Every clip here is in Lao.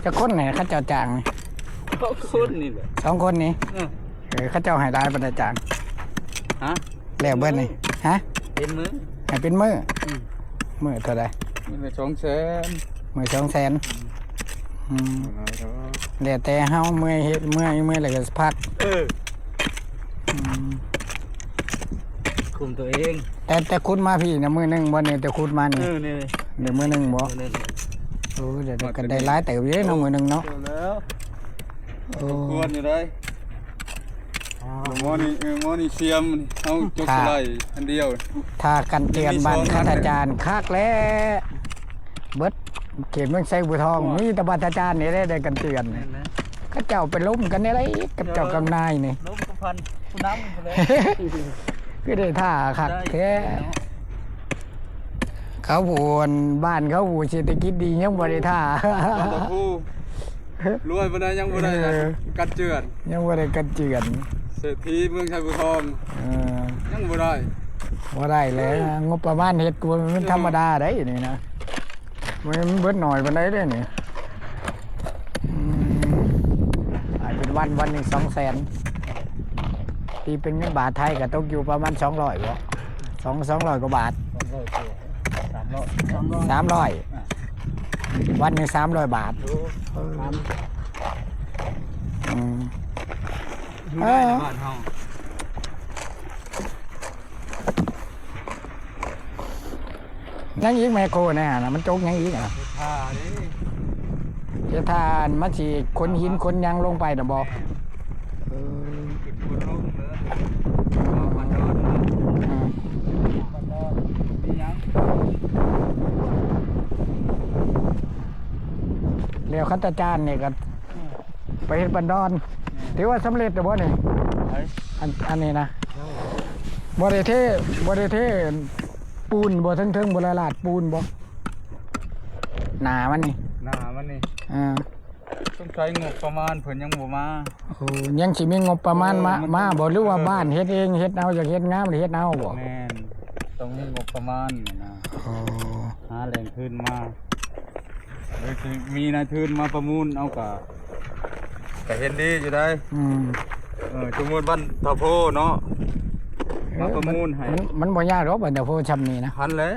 ຈັກຄົນນີ້ເຂົາເຈົ້າຈ້າງນີ້? ສອງຄົນນີ້ແຫຼະ. ສອງຄົນນີ້? ເອີ ເອີ ເຂົາເຈົ້າໃຫ້ຫຼາຍປານໃດຈ້າງ? ຮະ? ແລ້ວເບິດນີ້? ຮະ? ເປັນມື້. ໃຫ້ເປັນມື້? ອືມ. ມື້ເທົ່າໃດ? ມື້ລະສອງແສນ. ມື້ສອງແສນ. ອືມ. ອືມ ບໍ່ຫຼາຍດອກ. ແລ້ວແຕ່ເຮົາເມື່ອຍເຮັດ ເມື່ອຍ ເມື່ອຍແລ້ວກໍພັກ. ເອີ. ອືມ. ຄຸມຕົວເອງ. ແຕ່ ແຕ່ຂຸດມາພີ້ນະ ມື້ໜຶ່ງບໍ່ນີ້ ແຕ່ຂຸດມານີ້? ເອີ ນີ້ ນີ້ມື້ໜຶ່ງບໍ່? ມື້ໜຶ່ງ. ໂອ້ ດຽວກໍໄດ້ຫຼາຍເຕີບຢູ່ເດ້ເນາະ ມື້ໜຶ່ງເນາະ. ເອີ ແລ້ວ. ໂອ້ ສົມຄວນຢູ່ເດ້. ອໍ ໝໍນີ້ ເອີ ໝໍນີ້ສຽມ ເຮົາຈົກສະໄລອັນດຽວ. ຖ້າກັນເຈື່ອນບ້ານຄັນທະຈານຄັກແລ້ວ. ເບິດເຂດເມືອງໄຊບູທອງ ໂອ້ຍ ມີແຕ່ບ້ານທະຈານນີ້ແຫຼະໄດ້ກັນເຈື່ອນ. ແມ່ນແຫຼະ. ເຂົາເຈົ້າໄປລົມກັນແນວໃດ ກັບເຈົ້າກັບນາຍນີ້? ລົມກັບພັນຜູ້ນຳພຸ້ນແຫຼະ. ຄືໄດ້ທ່າຄັກແທ້. ໄດ້ເນາະ. ເຂົາຜູ້ ອັນ ບ້ານເຂົາຜູ້ເສດຖະກິດດີຍັງບໍ່ໄດ້ທ່າ. ບ້ານຕາຄູ ລວຍປານໃດຍັງບໍ່ໄດ້ ເອີ ກັນເຈື່ອນ. ຍັງບໍ່ໄດ້ກັນເຈື່ອນ. ເສດຖີເມືອງໄຊບູທອງ ເອີ ຍັງບໍ່ໄດ້. ບໍ່ໄດ້ແລ້ວ. ງົບປະມານເຮັດກໍບໍ່ແມ່ນທຳມະດາໄດ໋ນີ້ນະ. ມັນເບິດໜ້ອຍປານໃດເດ້ນີ້? ອືມ ຂາຍເປັນວັນ ວັນໜຶ່ງສອງແສນ. ຕີເປັນເງິນບາດໄທກໍຕົກຢູ່ປະມານສອງຮ້ອຍບໍ່? ສອງ ສອງຮ້ອຍກວ່າບາດ. ສອງຮ້ອຍກວ່າ ສາມຮ້ອຍ ສາມຮ້ອຍ. ອ່າ ວັນໜຶ່ງສາມຮ້ອຍບາດ. ໂອ້ ເອີ ສາມ ອືມ ຢູ່ໄດ້ໃນ ເອີ ບ້ານເຮົາ. ຍັງອີກແມໂຄແນ່ນະ ມັນຈົກຍັງອີກນະ? ເຮັດທ່າເດ້. ເຮັດທ່າ ມັນຊິຂົນຫີນຂົນຫຍັງລົງໄປນະບໍ່? ແມ່ນ. ເອີ ຂຶ້ນຂົນລົງເດີ. ອືມ ເອົາມາຈອດນະ. ອືມ ມາຈອດ ມີຫຍັງ? ແລ້ວຄັນຕາຈານນີ້ກໍ ອືມ ໄປເຮັດບັນດອນ. ແມ່ນ. ຖືວ່າສຳເລັດແລ້ວບໍ່ນີ້? ໄປ ອັນ ອັນນີ້ນະ. ຍັງ. ບໍ່ໄດ້ເທ ບໍ່ໄດ້ເທປູນບໍ່? ເທິງໆ ບໍ່ໄດ້ລາດປູນບໍ່? ໜ້າມັນນີ້ ໜ້າມັນນີ້. ເອີ ສົງໄສງົບປະມານເພິ່ນຍັງບໍ່ມາ. ໂອ້ ຍັງຊິມີງົບປະມານ ເອີ ມາ ມາບໍ່? ຫຼືວ່າ ເອີ ບ້ານເຮັດເອງ ເຮັດເອົາ ຢາກເຮັດງາມເຮັດເອົາບໍ່? ແມ່ນ ຕ້ອງມີງົບປະມານນະ. ໂອ້ ຫາແຫຼ່ງທຶນມາ. ເອີ ຊິມີນາຍທຶນມາປະມູນເອົາກະ ກະເຫັນດີຢູ່ໄດ໋. ອືມ ເອີ ສົມມຸດບ້ານທ່າໂພເນາະ ເອີ ມາປະມູນໃຫ້. ມັນ ມັນບໍ່ຍາກດອກ ບ້ານທ່າໂພຊ່ຳນີ້ນະ. ຫັ້ນແຫຼະ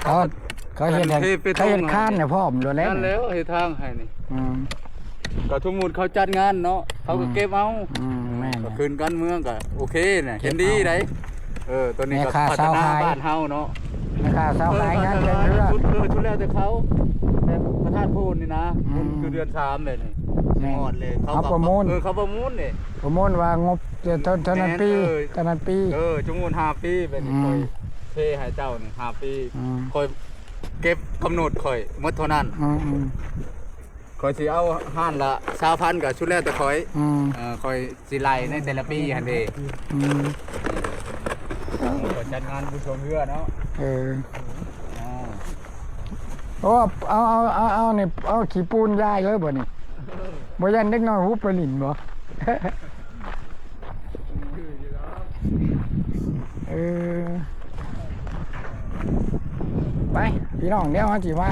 ເຂົາ ເຂົາເຮັດໃຫ້ ເຂົາເຮັດຄານໃຫ້ພ້ອມໂລດແຫຼະ. ນັ້ນແຫຼະ ເຮັດທາງໃຫ້ນີ້. ອືມ ກໍສົມມຸດເຂົາຈັດງານເນາະ ເຂົາກໍເກັບເອົາ. ອືມ ແມ່ນ ກໍຂຶ້ນການເມືອງກໍໂອເຄນະ ເຫັນດີໄດ໋. ເອີ ໂຕນີ້ກໍພັດທະນາບ້ານເຮົາເນາະ. ແມ່ຄ້າຊາວຂາຍງານແຕ່ງເຮືອນ ເອີ ສຸດ ເອີ ສຸດແລ້ວແຕ່ເຂົາ ແຕ່ປະທານໂພນນີ້ນະ. ອືມ ໂພນຄືເດືອນສາມແບບນີ້. ແມ່ນ ຮອດເລີຍ ເຂົາປະມູນ. ເອີ ເຂົາປະມູນນີ້ ປະມູນວ່າງົບເທົ່າ ເທົ່ານັ້ນປີ. ແມ່ນ ເອີ ເທົ່ານັ້ນປີ. ເອີ ສົມມຸດຫ້າປີແບບນີ້. ອືມ ຂ້ອຍເທໃຫ້ເຈົ້ານີ້ຫ້າປີ. ອືມ ຂ້ອຍເກັບກຳນົດຂ້ອຍໝົດເທົ່ານັ້ນ. ອືມໆ ຂ້ອຍຊິເອົາຮ້ານລະຊາວພັນ ກໍສຸດແລ້ວແຕ່ຂ້ອຍ. ອືມ ເອີ ຂ້ອຍຊິໄລ່ໃນແຕ່ລະປີຫັ້ນເດ. ອືມ ເອີ ກໍຈັດງານບຸນຊ່ວງເຮືອເນາະ. ເອີ ອໍ ໂອ້ ເອົາ ເອົາ ເອົາ ເອົານີ້ ເອົາຂີ້ປູນຢາຍເລີຍບໍ່ນີ້? ບໍ່ຢ້ານເດັກນ້ອຍຫຸບໄປຫຼິ້ນບໍ່? ເອີ ໄປພີ່ນ້ອງ ດຽວເຮົາຊິພາ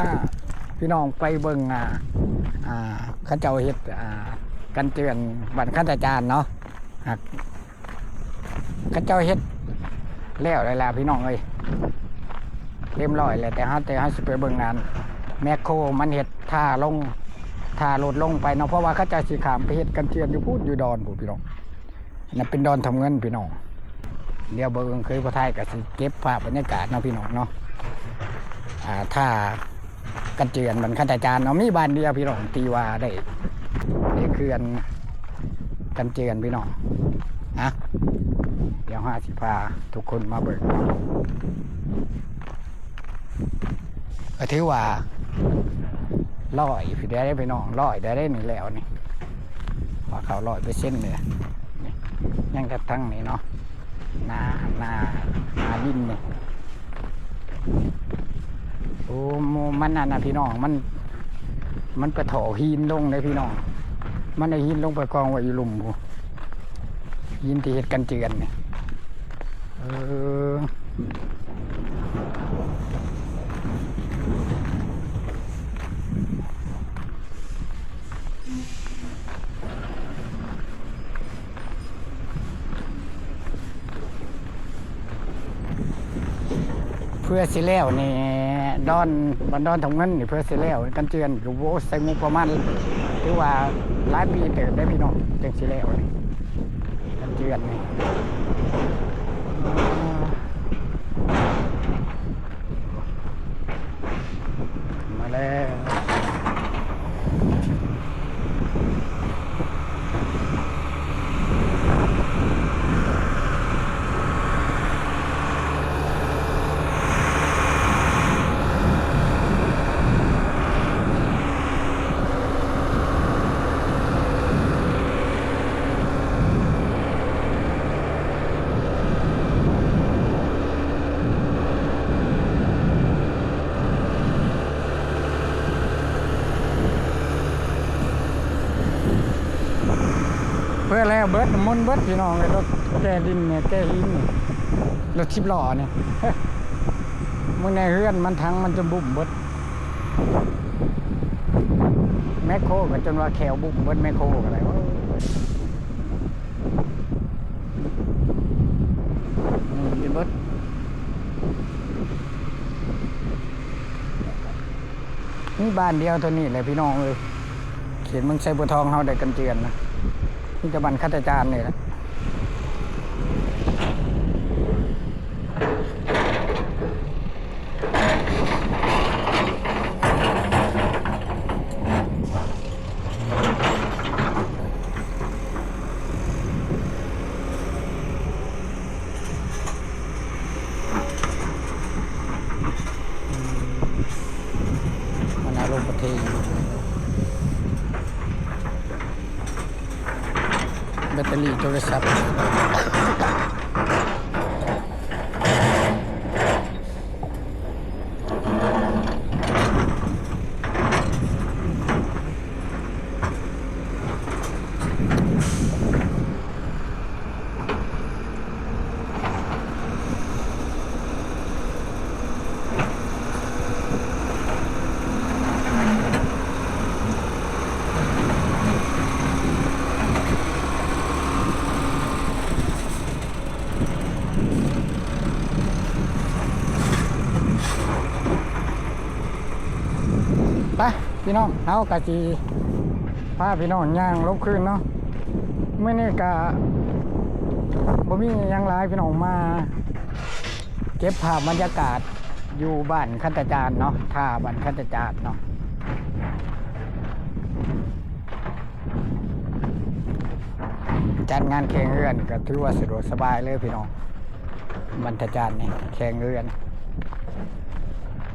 ພີ່ນ້ອງໄປເບິ່ງ ອ່າ ອ່າ ເຂົາເຈົ້າເຮັດ ອ່າ ກັນເຈື່ອນບ້ານຄັນຕາຈານເນາະ. ຫາກເຂົາເຈົ້າເຮັດແລ້ວແລ້ວລະພີ່ນ້ອງເອີຍ ເຕັມຮ້ອຍແລ້ວ. ແຕ່ເຮົາ ແຕ່ເຮົາຊິໄປເບິ່ງອັນແມັກໂຄມັນເຮັດທ່າລົງ ທ່າລົດລົງໄປເນາະ ເພາະວ່າເຂົາເຈົ້າຊິຂ້າມໄປເຮັດກັນເຈື່ອນຢູ່ພຸ້ນ ຢູ່ດອນພຸ້ນພີ່ນ້ອງ. ອັນນັ້ນເປັນດອນທຳເງິນພີ່ນ້ອງ. ດຽວເບິ່ງເຄີຍບໍ່ຖ່າຍກໍຊິເກັບພາບບັນຍາກາດເນາະພີ່ນ້ອງເນາະ. ອ່າ ທ່າກັນເຈື່ອນບ້ານຄັນຕາຈານເນາະ ມີບ້ານດຽວພີ່ນ້ອງທີ່ວ່າໄດ້ ໄດ້ເຂື່ອນກັນເຈື່ອນພີ່ນ້ອງ. ອ່ະ ດຽວເຮົາຊິພາທຸກຄົນມາເບິ່ງເນາະ. ກໍຖືວ່າຮ້ອຍ ພີ່ ໄດ້ພີ່ນ້ອງ ຮ້ອຍໄດ້ນີ້ແລ້ວນີ້ ວ່າເຂົ້າຮ້ອຍເປີເຊັນເລີຍ. ນີ້ຍັງແຕ່ທາງນີ້ເນາະ ໜ້າ ໜ້າ ໜ້າດິນນີ້. ໂອ້ ມັນອັນນະພີ່ນ້ອງ ມັນ ມັນໄປເທາະຫີນລົງເດ້ພີ່ນ້ອງ. ມັນເອົາຫີນລົງໄປກອງໄວ້ຢູ່ລຸ່ມພຸ້ນ ຫີນທີ່ເຮັດກັນເຈື່ອນນີ້. ເອີ ເພື່ອຊິແລ້ວນີ້ ດອນ ບ້ານດອນທຳເງິນນີ້ ເພື່ອຊິແລ້ວກັນເຈື່ອນຢູ່ ໂອ້ ໃຊ້ງົບປະມານ ຖືວ່າຫຼາຍປີເຕີບເດ້ພີ່ນ້ອງ ຈຶ່ງຊິແລ້ວນີ້ ກັນເຈື່ອນນີ້ ມາແລ້ວ. ເພື່ອແລ້ວເບິດ ໝຸ່ນເບິດພີ່ນ້ອງເອີຍ ລົດແກ່ດິນແກ່ຫີນ ລົດສິບລໍ້ນີ້ ມື້ໃນເຮືອນມັນຖັງມັນຈົນບຸ້ມເບິດ ແມັກໂຄກໍຈົນວ່າແຂ້ວບຸ້ມເບິດ ແມັກໂຄກໍໄດ້ ໝຸ່ນຢູ່ເບິດ. ມີບ້ານດຽວເທົ່ານີ້ແຫຼະພີ່ນ້ອງເອີຍ ເຂດເມືອງໄຊບົວທອງເຮົາໄດ້ກັນເຈື່ອນນະ ມີແຕ່ບ້ານຂັດຕະຈານນີ້ແຫຼະ. ມັນອາລົມປະເທດ ແບັດເຕີຣີໂທລະສັບ. ໄປ ພີ່ນ້ອງ ເຮົາກະຊິພາພີ່ນ້ອງຍ່າງລົງຄືນເນາະ. ມື້ນີ້ກະບໍ່ມີຫຍັງຫຼາຍພີ່ນ້ອງ ມາເກັບພາບບັນຍາກາດຢູ່ບ້ານຂັດຕະຈານເນາະ ທ່າບ້ານຂັດຕະຈານເນາະ. ຈັດງານແຂ່ງເຮືອນກໍຖືວ່າສະດວກສະບາຍເລີຍພີ່ນ້ອງ ບັນທະຈານນີ້ແຂ່ງເຮືອນ.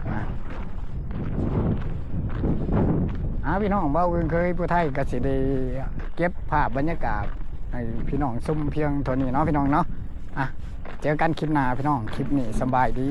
ອາ ອາ ພີ່ນ້ອງ ເວົ້າເອີ້ນເຄີຍຜູ້ໄທກໍຊິໄດ້ເກັບພາບບັນຍາກາດໃຫ້ພີ່ນ້ອງຊົມພຽງເທົ່ານີ້ເນາະ ພີ່ນ້ອງເນາະ. ອາ ເຈີກັນຄລິບໜ້າພີ່ນ້ອງ ຄລິບນີ້ສະບາຍດີ.